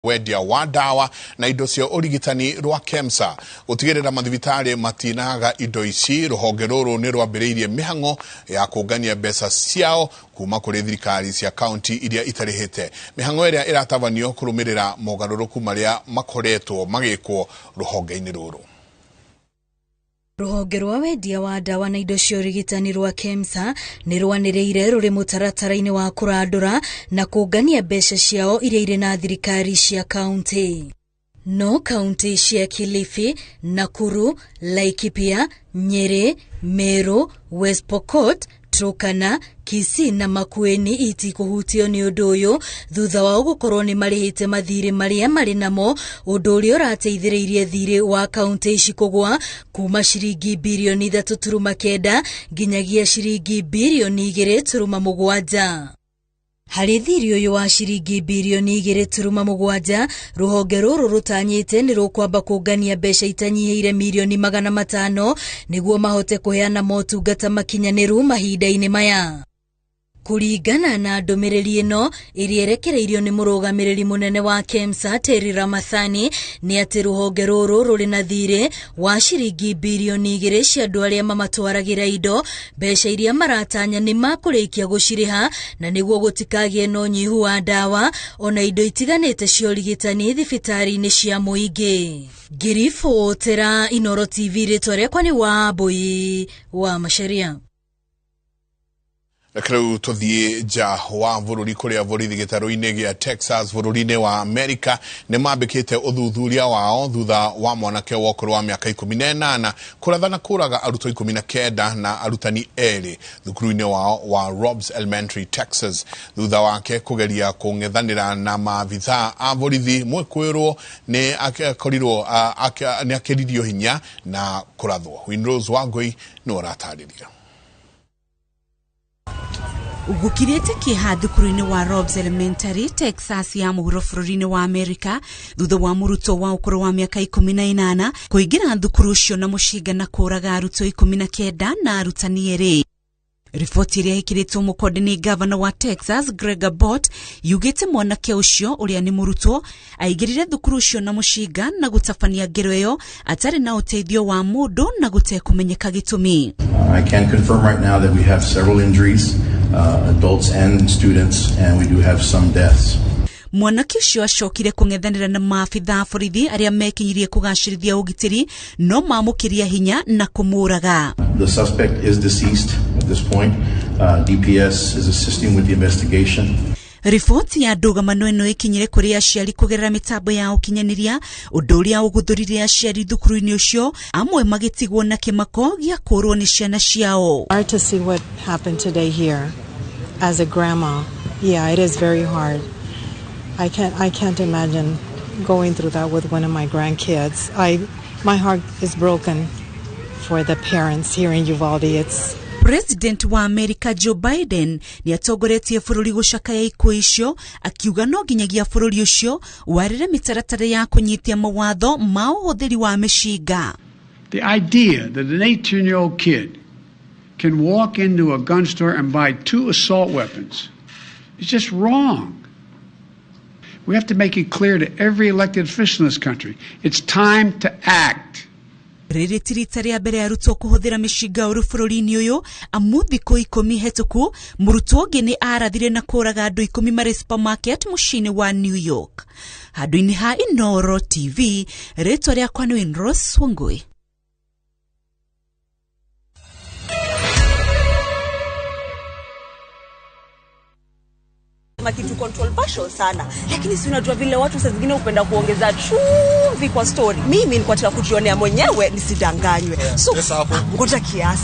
Wendia wa ndawa na indo cia ũrigitani rwa KEMSA gũtigĩrĩra mathibitarĩ matinaga indo ici. Rũhonge rũrũ nĩ rwambĩrĩirie mĩhang'o ya kũngania mbeca ciao kuma kũrĩ thirikari cia kaunti iria itarĩhĩte. Mĩhang'o ĩrĩa ĩratabanio kũrũmĩrĩra mogarũrũku marĩa makoretwo magĩkwo rũhonge-inĩ rũrũ. Rũhonge rwa wendia wa ndawa na indo cia ũrigitani rwa KEMSA nĩ rwanĩrĩire rũrĩ mũtaratara-inĩ wa kũrandũra na kũngania mbeca ciao iria irĩ na thirikari cia kaunti. No kaunti cia Kilifi, Nakuru, Laikipia, Nyeri, Meru, West Pokot, Turkana, Kisii na Makueni itikũhutio nĩ ũndũ ũyũ thutha wao gũkorwo nĩ marĩhĩte mathirĩ marĩa marĩ namo, ũndũ ũrĩa ũrateithĩrĩirie thirĩ wa kaunti ici kũgwa kuma ciringi birioni 3.9 nginyagia ciringi birioni 2.7. Harĩ thirĩ ũyũ wa ciringi birioni 2.7, rũhonge rũrũ rũtanyĩte nĩ rũkwamba kũngania mbeca itanyihĩire mirioni 500 nĩguo mahote kũheana motungata makinyanĩru mahinda-inĩ maya. Kũringana na ndũmĩrĩri ĩno ĩrĩa ĩrekereirio nĩ mũrũgamĩrĩri mũnene wa KEMSA Terry Ramathani, nĩ atĩ rũhonge rũrũ rũrĩ na thirĩ wa ciringi birioni 2 cia andũ arĩa mamatwaragĩra indo, mbeca iria maratanya nĩ makũrĩkia gũcirĩha na nĩguo gũtikagĩe na ũnyihu wa ndawa ona indo itiganĩte cia ũrigitani thibitarĩ-inĩ cia mũingĩ. Ngĩribotera Inooro TV, rĩtwa rĩakwa nĩ Wambui wa Macharia. Reke rĩu tũthiĩ nja wa bũrũri kũrĩa borithi gĩtarũ-inĩ gĩa Texas bũrũri-inĩ wa Amerika nĩ mambĩkĩte ũthuthuria wao thutha wa mwanake wa ũkũrũ wa mĩaka 18 kũratha na kũraga arutwo 19 na arutani 2 thukuru-inĩ wao wa Robbs Elementary, Texas, thutha wake kũgeria kũng'ethanĩra na maabithaa a borithi. Mwĩkũĩrwo nĩ akorirwo nĩ akĩririo hinya na kũrathwo. Winrose Wangui nĩwe ũratarĩria. Gũkirĩte kĩeha thukuru-inĩ wa Robbs Elementary, Texas ya mũhuro bũrũri-inĩ wa Amerika, thutha wa mũrutwo wa ũkũrũ wa mĩaka 18 kũingĩra thukuru ũcio na mũcinga na kũraga arutwo 19 na arutani 2. Riboti ĩrĩa ĩkĩrĩtwo mũkonde nĩ gavana wa Texas Greg Abbott yugĩte mwanake ũcio ũrĩa nĩ mũrutwo aingĩrire thukuru ũcio na mũcinga na gũtabania ngero ĩyo atarĩ na ũteithio wa mũndũ na gũtekũmenyeka gĩtũmi. I can confirm right now that we have several injuries, adults and students, and we do have some deaths. Mwanake ũcio acokire kũng'ethanĩra na maabithaa borithi arĩa mekinyirie kũgacĩrithia ũgitĩri no mamũkĩria hinya na kũmũraga. The suspect is deceased at this point. DPS is assisting with the investigation. Riboti ya ndũgamano ĩno ĩkinyire kũrĩ aciari kũgerera mĩtambo ya ũkinyanĩria, ũndũ ũrĩa ũgũthũrire aciari thukuru-inĩ ũcio, amwe magĩtigwo na kĩmako gĩa kũrwo nĩ ciana ciao. Hard to see what happened today here as a grandma. Yeah, it is very hard. I can't imagine going through that with one of my grandkids. My heart is broken for the parents here in Uvalde. It's President wa America Joe Biden nĩ atongoretie bũrũri gũcakaya ikuũ icio, akiuga no nginyagia bũrũri ũcio warĩre mĩtaratara ya kũnyitia mawatho ma ũhũthĩri wa mĩcinga. The idea that an 18-year-old kid can walk into a gun store and buy 2 assault weapons is just wrong. We have to make it clear to every elected official in this country, it's time to act. Rĩrĩ ti rita rĩa mbere arutwo kũhũthĩra mĩcinga ũru bũrũri-inĩ ũyũ, amu thikũ 10 hetũku mũrutwo ũngĩ nĩ arathire na kũraga andũ 10 marĩ supermarket mũciĩ-inĩ wa New York. Handũ-inĩ ha Inooro TV, rĩtwa rĩakwa nĩ Winrose Wangui. Kitu controversial sana, lakini si unajua vile watu saa zingine hupenda kuongeza chumvi kwa story. Mimi nilikuwa nataka kujionea mwenyewe nisidanganywe. So ngoja kiasi.